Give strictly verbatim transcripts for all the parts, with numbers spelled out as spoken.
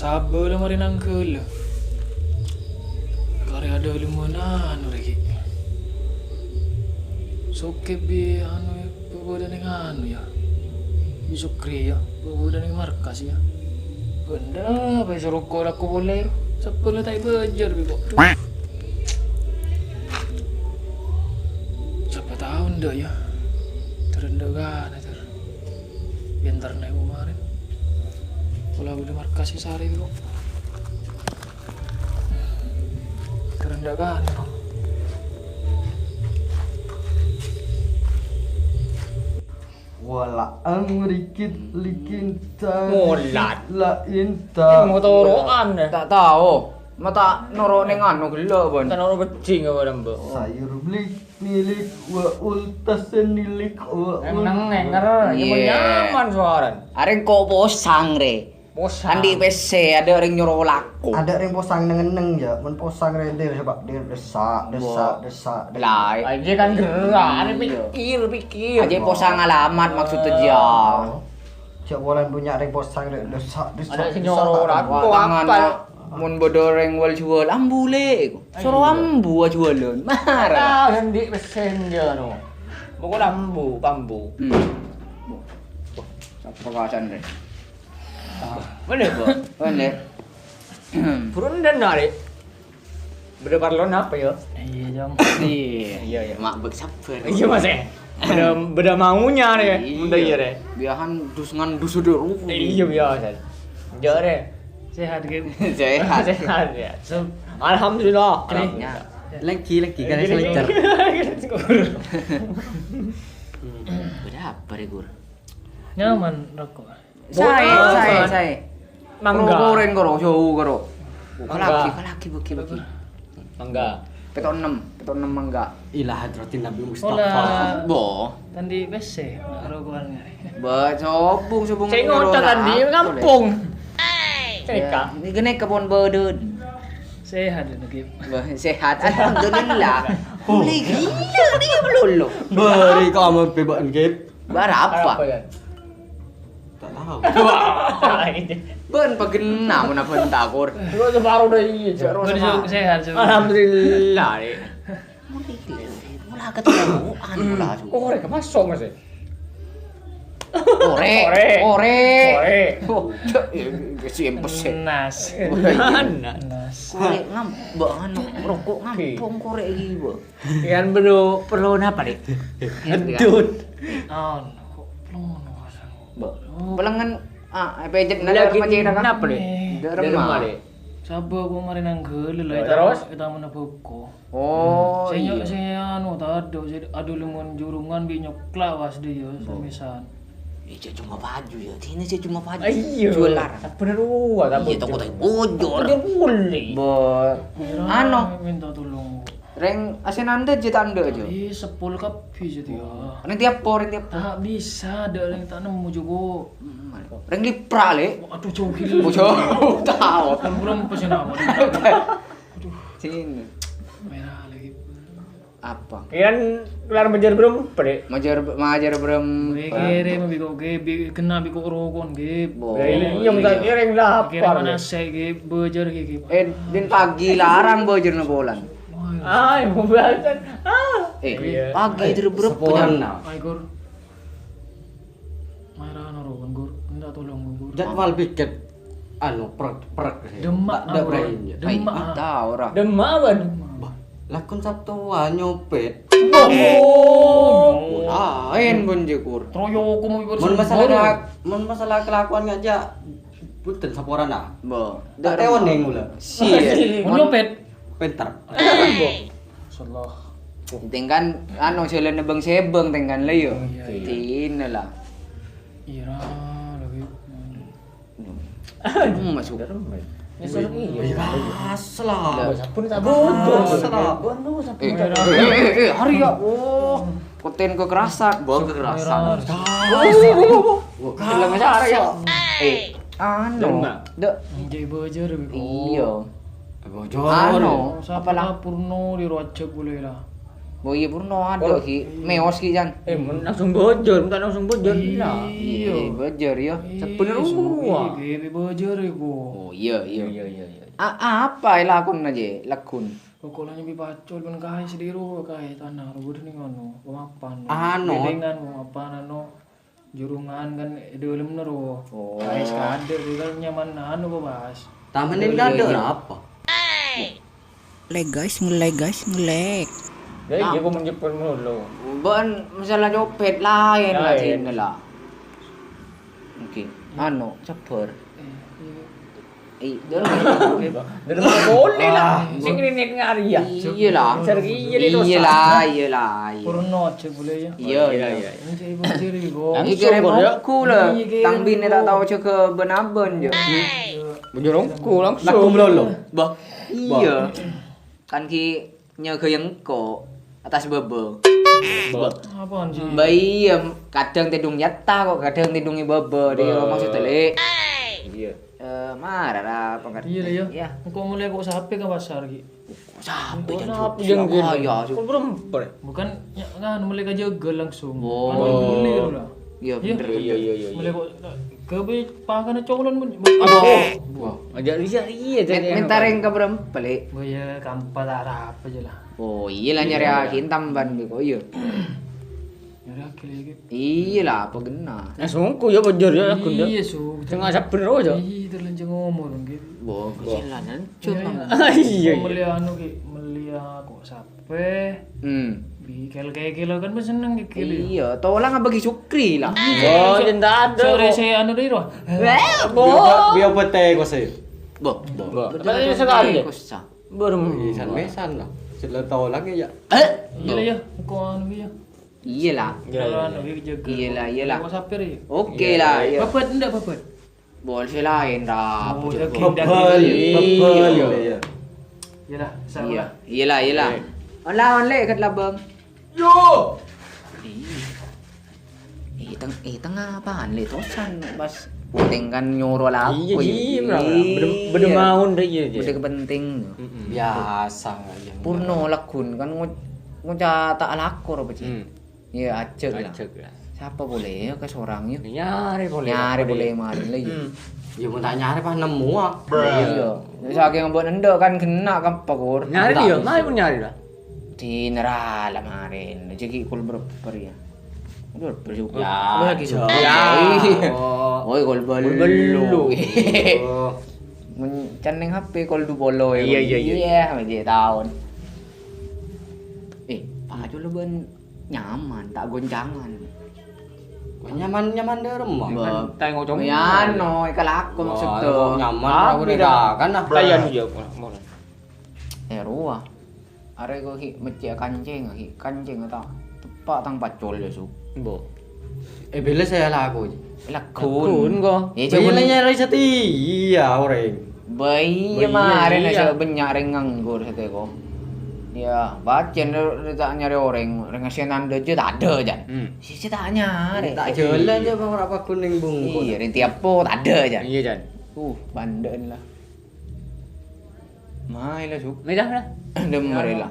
Sabâ la marè nangghâlâ. Karè adâ' lèmon anu rè ghi'. Sokè bi' anu, yâ, bâbâdâ neng anu, yâ. Bi' Sukri, yâ. Bâbâdâ neng markas, yâ. Bhendhâ, bâi soro ko' lako polè. Sabâ la ta' èbâjâr bi' ko'. Sapa tao endâ', yâ. Terendâ kana, ter. Pinter nèko marèn. Pola bâdâ markas è Sari kok. Kerendhâ kan. Wala amrikit likin ta Molat. La inta. Motoro'an, eh. Ta' tao. Ma' ta' noro' neng anu ghellâ', Bon. Ta' noro' bedding apa, Mbok? Sayur blik. Nilik wa ultas nilik wa Emang ul- ngenger, Iya. Nyaman suarana. Arèng ko' posang, rè. Posang. Andi' pèssè, adâ' orèng nyoro lako. Adâ' orèng posang neng-enneng, yâ. Mon posang rè, dir, coba, dir, dessa', dessa', Bo. Dessa', dessa'. Lah, Aja kan gerak, ada Iya. Pikir, pikir. Aja posang alamat maksudnya, ya. Cek bulan punya orèng posang rè, dessa', dessa', Ada sing dessa', nyoro tak lako, Wah, tangan, apa? Mon bâdâ orèng wal-juwal, ambu, Lè'. Soro Iya. Ambu ajuwâlân. Mara. Ah, sendi' pèssè, jâ, no. Pokok ambu, pambu. Hmm. Sapa kawasan, rè? Mana, Bu? Mana? Burung dan narik. Bâdâ parlo napa, ya? Iya, Jong. Iya. Iya, iya. Mak bek sabar. Iya, Mas, eh. Bâdâ, bâdâ maunya, rè. Iya. Bunda, iya, rè. Biahan dus ngan dus udah ruku. Iya, biasa. Jare. Sehat, Gim? Sehat. Sehat, ya. So- Alhamdulillah. Alhamdulillah. Lagi, lagi, kan Gini, selinter. Gini. Bâdâ apa, rè, Gur? Nyaman rokok. Sae, Botol. Sae, sae. Mangga. Rokok orèng karo, jauh karo. Mangga. Kalagi, kalagi, bagi, bagi. Mangga. Pèto' ennem, pèto' ennem mangga. Ila hadratin Nabi Mustafa. Ola. Bo. Tandi pèssè, rokokan ngare. Ba, sobung, sobung. Sing ngoca tandi ngampung. Ceka. Ya, ini kene kebon bedun. Sehat ini, Gim. Bah, sehat. Alhamdulillah. Boleh gila dia belum lo. Beri kamu bebaan, Gim. Bara apa? Bara apa, ya? Tak tahu. Wah, ini. Bân pagenna mon abân takur. Lu separuh dah iya, Cak. Terus sehat, sehat. Alhamdulillah, nih. Mulai gila, mulai ketuaan, mulai asu. Oh, rek masuk, Mas, ya? Ore, ore. Ore. Ore. Oh, cek, ya, ya, si empes, ya. Nas. Nas. Korek ngam-, mbak anu, rokok ngampung korek iki, Bu. Yan perlu, perlu napa, Dik? Ngedut. Oh, kok pelengen, Mas? Mbok, pelengen, ah, pecet nang Lagi kamar mandi, napa, Dik? Ndak remah. Ndak remah, Dik. Saba kok mari nang gele lho, Ya, eta-, terus? Eta mana buku. Oh, Sing iya. Sing anu, tado, sing adu lengon jurungan bi nyokla was dia, Mbok. Semisan. Iya, cuma baju ya. Sini cuma baju. Ah, iya. Jual larang. Bener, wah, Iya, toko teh bojor. Bojor boleh. Bo-, Anu. Minta tolong. Reng asenanda je tanda aja. Ih, sepul kabeh je dia. Reng tiap po, reng tiap po. Tak bisa, ada yang tak nemu juga. Hmm, reng lipra, Le. Aduh, jauh gila. Oh, jauh. Tahu. Belum pesen apa. Aduh. Sini. Merah lagi. Apa? Kian kelar majar berem, Pak, Dek? Majar, majar berem. Weh, kere mah biko ge, bi-, kena biko rokon ge. Bo. Ya, iya, iya, minta kiring lapar. Kere mana sek ge, bajar ge, ge. Eh, din pagi larang bajar na bolan. Ay, mau belajar. Ah. Eh, Iya. Pagi terus berem. Seporan, nah. Ay, Gur. Marah no rokon, Gur. Minta tolong, Gur. Jadwal piket, anu, prek, prek. Demak, Pak, ndak Gur. Berani, ya. Demak. Ay, tahu, ora. Demak, apa? Demak. Bah, lakon Sabtuan nyopet. Oh. Lain pun, Jekur. Troyo aku mau ikut Mun masalah semboro. Kelak-, mun masalah kelakuan ngajak, punten saporana. Bo. Tak tewan nih mula. Sih. Mau nyopet. Pinter. Salah. Tengkan, anu, jalan nebeng sebeng, tengkan, lah, yo. Iya, iya. Tina lah. Ira, lagi. Hmm, masuk. Nyesel iya. Iya, gas lah. Lah, sabun tak Gas lah. Sabun Eh, tak eh, eh, eh, hari ya. Oh, konten kekerasan, bawa kekerasan. Gas. Wah, Bilang gas cara ya. Lah. Eh, anu. Dek. Jadi bocor, Biko. Iya. Bocor. Anu, Sapa apalah? Purno di rojak boleh lah. Oh iyâ, purno adâ', Ki. Mèos, Ki, Jan. Eh, mon langsung bojor, mon ta' langsung bojor, la. Iyâ, bojor, yâ. Sabbhân rowa. Iyâ, bojor iku. Oh, iyâ, iyâ. Iyâ, iyâ, iyâ. A-, apa èlakon ajâ, lagghu'? Pokokna nyambi pacul bân kaè sè dhi' rowa, kaè tana rowa ning anu, pemapan. Anu. Gedengan pemapan anu, jurungan kan è dâlemma rowa. Oh. Kaè sakadâ' kan nyaman anu, Bas. Tamenin kadâ' apa? Lag, guys, nge-lag, guys, nge-lag. Lah, iyâ, kok menjepit mulu. Bân masalah copet laèn la, laèn. Sini la. Oke, anu, sabbhâr. Eh, iyâ. Ih, dâlem. Dâlem boleh lah. Sing ini nih ngari ya. Iyâ la. Iyâ la, iyâ la, iyâ. Purno aja boleh ya. Iyâ, iyâ. Ini saya bocor ya, Bos. Ini kira mongku lah. Iyâ, kira tang binè ta' tao jâgâ bân-abân, jâ. Bojor mongku langsung. Lagghu' melolo. Bah, iyâ. Kan ki nyagâ engko' attas bâbâ. Bâ. Apaan sih? Bâ, iyâ, kadhâng tèdung è attas kok, kadhâng tèdung è bâbâ, dhi' maksud tèlè. Iyâ. Eh, mara ra pengertian. Iyâ, iyâ. Iyâ. Engko' molaè kok sapè ka pasar, Ki. Sapè, Jan, sapè, Jan, kaya, Jan. Kok beremper? Bukan, ya, kan, molaè ka jâgâ langsung. Oh. Kan beli lah. Iyâ, bener, bener. Iyâ, iyâ, iyâ, iyâ. Molaè kok, ke be pakana colon men. Aduh. Wah. Ajak Risa, iyâ, Jan, menta rèng ka beremper, Lè'. Oh, iyâ, kampa ta' arapa jâ la. Oh, iyâ la, nyarè akin tamban kok, iyâ. Nyarè akin lagi. Iyâ la, apa genna? Eh, songko ya, bojor ya, lagghu'. Iyâ, songko. Sing asap bener aja. Iyâ, terlanjur ngomong, gitu. Wah, kesilanan. Iyâ, iyâ. Iyâ, iyâ. Molaè anu, Ki, molaè kok sapè. Hmm. Bi kèl-kèl kan seneng, Ki, kèl. Iyâ, tolang abâgi Sukri la. Iyâ, oh, iyâ. Cinta ada. Sore kok. Saya anu dulu. Eh, bo. Biar, biar pete kok sih. Bo. Bo. Bo. Betul sekali. Kok sa. Baru. Isan mesan lah. Sila tolang ya. Eh? Iyâ la, iyâ. Engko' anu, iyâ. Iyâ la. Iyâ, iyâ, iyâ. Iyâ la, iyâ la. Engko' sapè, iyâ. Oke la, iyâ. Bâbât, endak bâbât. Bol sè laèn, ra. Oh, daging, daging. Bebel, bebel. Iyâ. Iyâ la, iyâ la. Iyâ la, iyâ la. Eh. On la, on, Lè', ket labâng. Yo! Iyâ. Iyâ, teng-, iyâ, tengah apaan, Lè'? Tosan, pas penting kan nyoro laku, iyâ, iyâ, iyâ. Bâdâ, bâdâ maon, iyâ, iyâ. Bâdâ kepenting. Mm-mm. Biasa, iyâ. Purno lagghu' kan ngo-, ngoca' ta' alako, apa, Ji? Hmm. Iyâ, ajâk la. Ajâk la. Sapa polè ya, kasorang ya? Nyarè polè. Nyarè polè marèn la, iyâ. Hmm. Ya, mon ta' nyarè pas nemmo, ah. Iyâ. Sakèng mbok nendhâ kan genna' ka pakur. Nyarè, iyâ, marè pon nyarè la. Dinera la marèn. Jâ' ghi' kol beremper ya. Kol beremper juga. Ya, lagi suka. Ya. Iyâ. Oh. Oi, kol bâllu. Kol bâllu. Oh. Men-, cenneng H P kol dupolo ya. Iyâ, iyâ, iyâ. Iyâ, masih taon. Eh, pacul bân nyaman, ta' goncangan. Nyaman, nyaman dâ' remma. Bâ. Santai ngocom. Ya, no, èkalako maksud. Wah, kok nyaman, aku udah kan, nah. Tayan, iyâ, mau. Eh, rowa. Arè kok ghi' meccè' kancèng, ghi' kancèng ta' teppa' tang pacul ya, Su. Bo. Eh, bela saya laku. Lagghu'. Lagghu' kok. Eh, bela nyarè setia orèng. Bâ iyâ, marèn iyâ. Sè bânnya' rèng nganggur satèya kok. Iyâ, bâcèn rè ta' nyarè orèng, rèng asènan dâjâ tadâ', Jan. Hmm. Sè, sè ta' nyarè. Ta' jhâlân jâ' bang ora paghun ning bungkol. Iyâ, rèng tiapo tadâ', Jan. Iyâ, Jan. Uh, bandâ'ân la. Maè la, Su. Mèdah la. Dâmma rè la.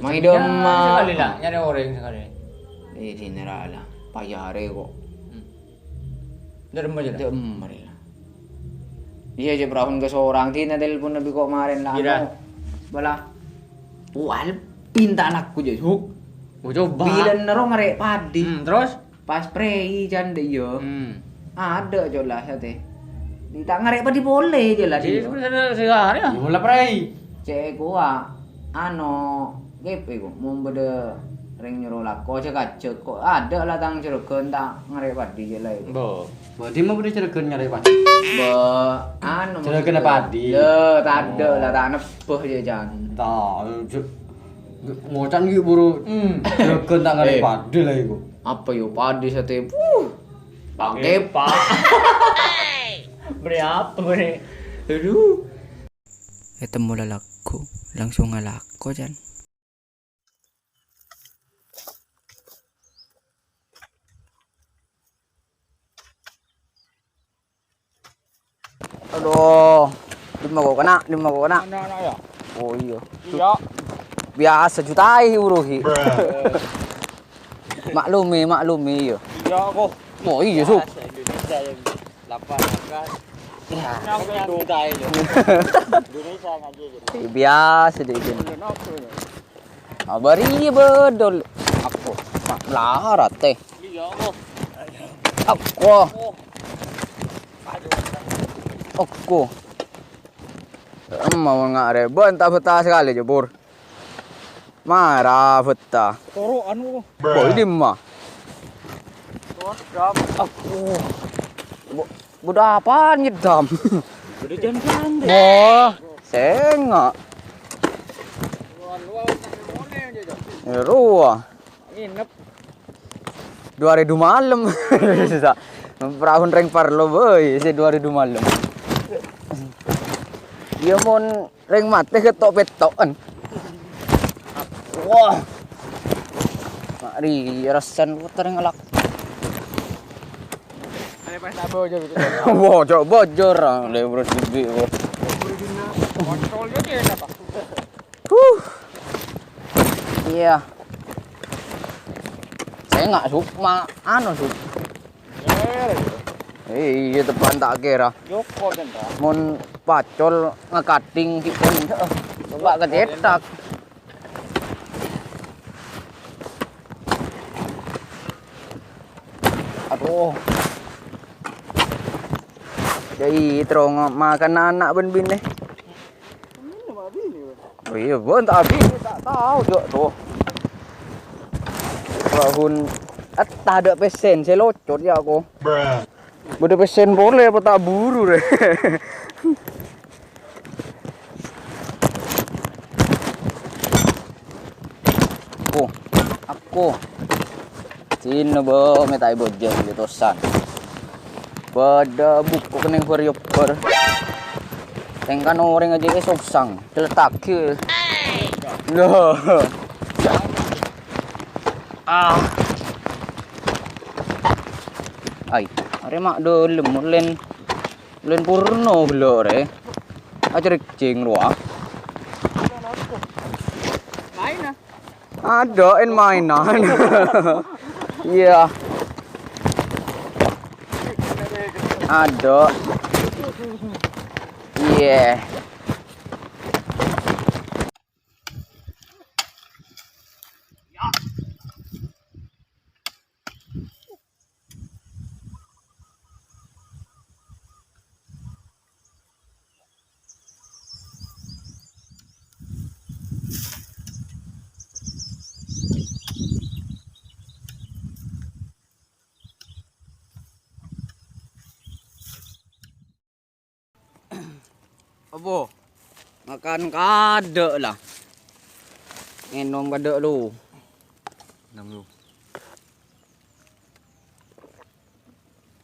Maè dâmma. Sakalè la, nyarè orèng sakalè. Eh, dinera la. Payarè kok. Hmm. Dâmma jâ la. Dâmma rè la. Iyâ, jâ' parahun kasorang, dinah telpon bi' kok marèn la. Iyâ. Anu, bâlâ. Wal, pinta laku jâ', Su. Oh, coba. Bilân nèro ngarè' padi. Hmm, terus? Pas prèi jân dâ' iyâ. Hmm. Adâ' jâ' la satèya. Dhi' ta' ngarè' padi polè jâ' la. Jadi, dhi'. Sebenarnya sehari ya? Ya, mula prèi. Cè' kowa, ano, ngèpè ko, mon bâdâ rèng nyoro lako, ajâk-ajâk ko. Adâ' la tang jhurâghân ta' ngarè' padi jâ' la. Bo. Bâdhi mon bâdâ jhurâghân ngarè' padi. Bo, ano, jhurâghân maksudnya padi. Lho, tadâ' la, ta' nebbhâ jâ', Jan. Ta', jhur-, ngocan ghi' buru. Hmm. Jhurâghân ta' ngarè' padi la iku. Apa yo padi sate? Wuh. Pakai, Pak. Beri apa, beri? Aduh. Ètemmo lalakko, langsung ngalako, Jan. Aduh, dimma kok kena, dimma kok kena. Kena, kena, ya? Oh, iya. Iya. Biyasa jutaè buruhi. Maklumi, maklumi, iyâ. Iyâ, kok. Oh, iyâ, Suk. Biyasa Indonesia yang lapang makan. Iyâ. Yang jutaè, iyâ. Indonesia ngaji, iyâ. Biyasa dâ' iyâ. Abâri bâdâl. Aku, ma-, mlarat, eh. Iyâ, kok. Aku. Oh. Aku. Em, mau nga' rè. Bân ta' bhâta sakalè, jâ, Pur. Mara bhâta. Toro' anu. Boy, dimma? Aku. Bu-, budak apaan nyedam? Udah jangan santai. Wah, sènga'. Iyâ, rowa. Nginep. Dua hari dua malam. Sisa. Perahu rèng parlo, boy, sè dua hari dua malam. Iyâ, mon rèng matè kèto'-pèto'an. Wah. Mari, rasan puter ngelak. Ada pas tak bocor gitu. Wah, cok bocor. Ah, dia berus gigi, wah. Kontrolnya dia apa? Huh. Iyâ. Sènga', Suk, ma-, anu, Suk. Iyâ, teppa'an ta' kèra. Joko, Cendra. Mon pacol ngakating, heeh, coba kacèthak. Aduh. Jadi, terro makan anak bân binè. Oh iyâ, bân, ta' abit, ta' tao, jâ', to. Bahun, eh, tadâ' pèssèn, sè locot, yâ, ko. Bâdâ pèssèn polè, apa ta' buru, rè? Ko, ako. Sino, bo, mètaè bojjhâ, gitu, san. Bâdâ buku kenning bâr-yobbâr. Tèngkan orèng ajâ èsossang, dilettaghi. Loh. Ah. Ai, arè ma' dâlem, mèlèn, mèlèn purno ghellâ' rè. Acarècèng rowa. Main, ah. Adâ' en-maènan. Iyâ. Adâ'. Iyâ. Apa? Makan kadâ' la. Ngènom kadâ' lu. Ngènom lu.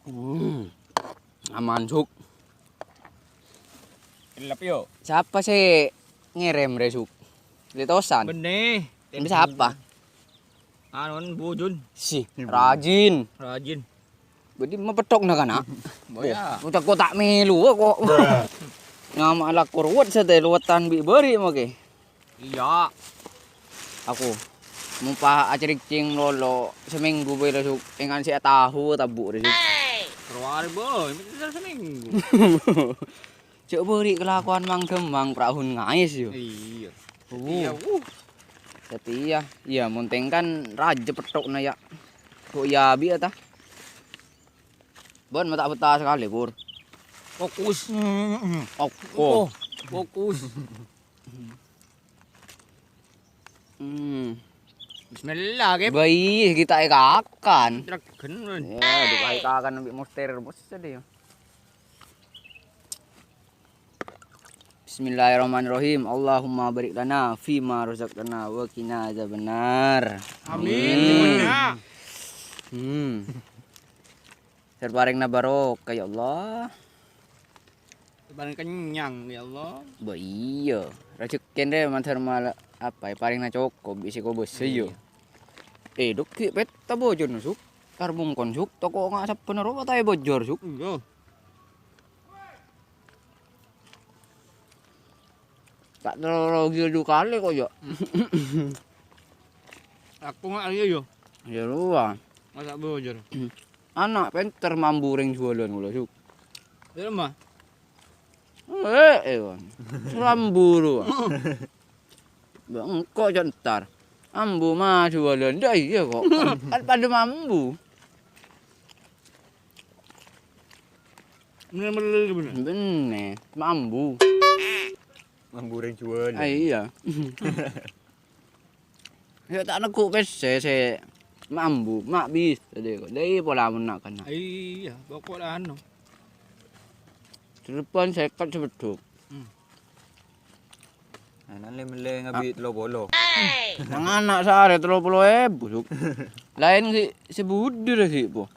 Hmm. Aman, Suk. Elep, yo. Sapa sè ngèrèm rè, Suk? Letosan? Benne. Sapa? Anu, Bu Jun. Si, rajin. Rajin. Berarti mapetthok na' kana'. Boya. Utak kok ta' melu kok. Nyama' la ko ruwet satèya luwetan bi' bâri' make. Iyâ. Aku mopa acarècèng lolo samènggu bhâi la Suk, engan sè atahu tabu' rè Suk. Rowa arè, boy, samènggu. Jhâ' bâri' kalakowan mang-ghâmmang, pra'un ngais, yo. Iyâ. Uh. Satèya, uh. Satèya. Iyâ, mon tèngkan rajâ petthokna, yâ. Kok iyâ bi' ta? Bân, ma' ta' betta sakalè, Pur. Fokus. Oh, oh. Oh, fokus. Hmm. Bismillah, Kep. Bâi, kita èkakan. Regen, man. Ya, dikakan bi' monster, bos, sadâ, ya. Bismillahirrahmanirrahim. Allahumma barik lana fima razaqtana wa qina adzabannar. Amin. Amin. Hmm. Sè parèngna barokah, ya Allah. Sè parèng kennyang, ya Allah. Bâ iyâ, rajhekkèn rè mandhâr mala apa, parèngna cokop, bi' sè kobâsa, iyâ. Iyâ. Eh, dok, ghi' pètta bojorna, Suk. Tar bungkon, Suk. Toko nga' sabbhân ro pataè bojor, Suk. Iyâ. Ta' terro rugi du kalè kok, yâ. Aku nggak iya, yo. Yâ, rowa. Masa bujur. Ana' pènter mambu rèng juwâlân kaulâ, Suk. Di rumah? Eh, eh, Wan. Mambu, rowa. Bâ' engko' jhâ' entar. Ambu ma juwâlân. Dâ' iyâ kok. Kan padâ mambu. Bener-bener bener. Bener, mambu. Mambu rèng juwâlân. Ah, iyâ. Yâ ta' neggu' pèssè sè mambu, ma' bis tadi kok. Dâi pola mennang kana. Iyâ, pokok la anu. Depan sèket sebeddhuk. Hmm. Ana' lè-mellè ngabi' tello polo. Nang ana' saarè tello polo èbu, Suk. Laèn si, si budi ra si, po.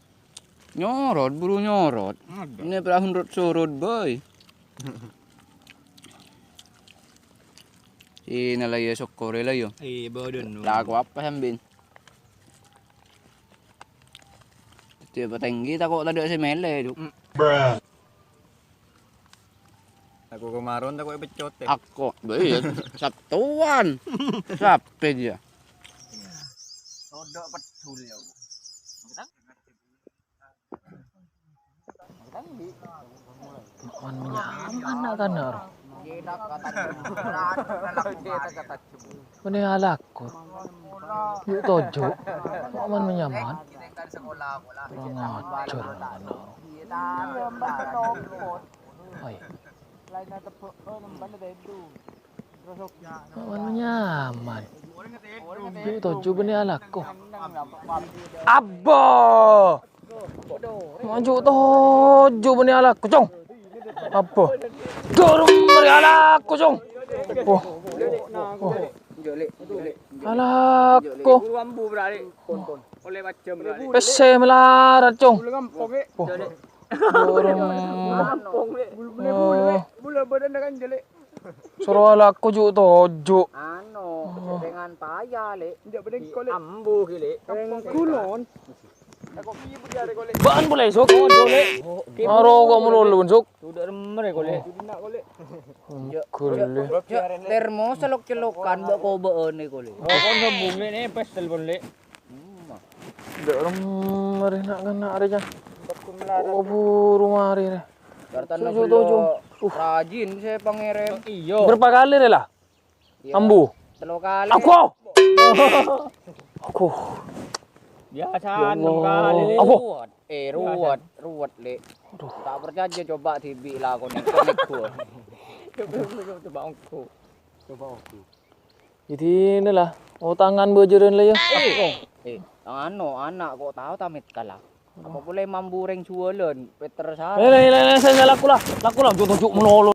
Nyorot, buru nyorot. Ada. Ini perahu nurut surut, boy. Sini lah ya, syukur lah ya. Iya, bodoh, no. Lah, aku apa sambil? Dia petenggi, tak kok tadi saya mele, Cuk. Mm. Aku kemaron tak kok pecot, ya. Aku, iya, satuan. Siapa dia? Kodok pedul ya. Wan menyaman na' kana'. Bânnè alako. Ju' toju'. Wan menyaman. Kurang ajar na' kana'. Hai. Wan menyaman. Ju' toju' bânnè alako. Abbo! Maju toju' bânnè alako, Cong. Abbo. Durung bânnè alako, Cong. Abbo. Abbo. Alako. Pèssè malarat, Cong. Abbo. Durung. Oh. Soro alako ju' toju'. Ano, sedengan paya, Lè. Enjak bedeng, Ko, Lè. Ambu, Lè. Kampung, Lè. Kulon. Tako piye budi are, Ko, Lè? Ba'an pole, Sok. Toju', Lè. Aro kok melulu, Sok. Sudah remmer, Ko, Lè. Judina, Ko, Lè. Kulon, Lè. Termo selok-celokan, mbak kobaan, Ko, Lè. Oh, kon sambung, Lè, ne, pes telepon, Lè. Ndak remmer na' kana' are, Cang. Oh, buru mari, re. Toju', toju'. Uh. Rajin saya pangerem. Iyo. Berapa kali, re, lah? Iya. Ambu. Telu kali. Aku. Aku. Biasa ya Allah. Enam kali. Apa? Ruwet. Eh, ruwet, ruwet, Lè. Aduh. Tak percaya, coba dibi' lakon yang konek gua. Coba, coba, coba ongko. Coba ongko. Jadi inilah, utangan bajârân la ya. Eh, eh, anu, ana' kok tao ta' met kala. Apa pole mambu rèng juwâlân, Peter Sar. Eh, le, le, le, saya, saya laku lah, laku lah, ju', ju' melolo.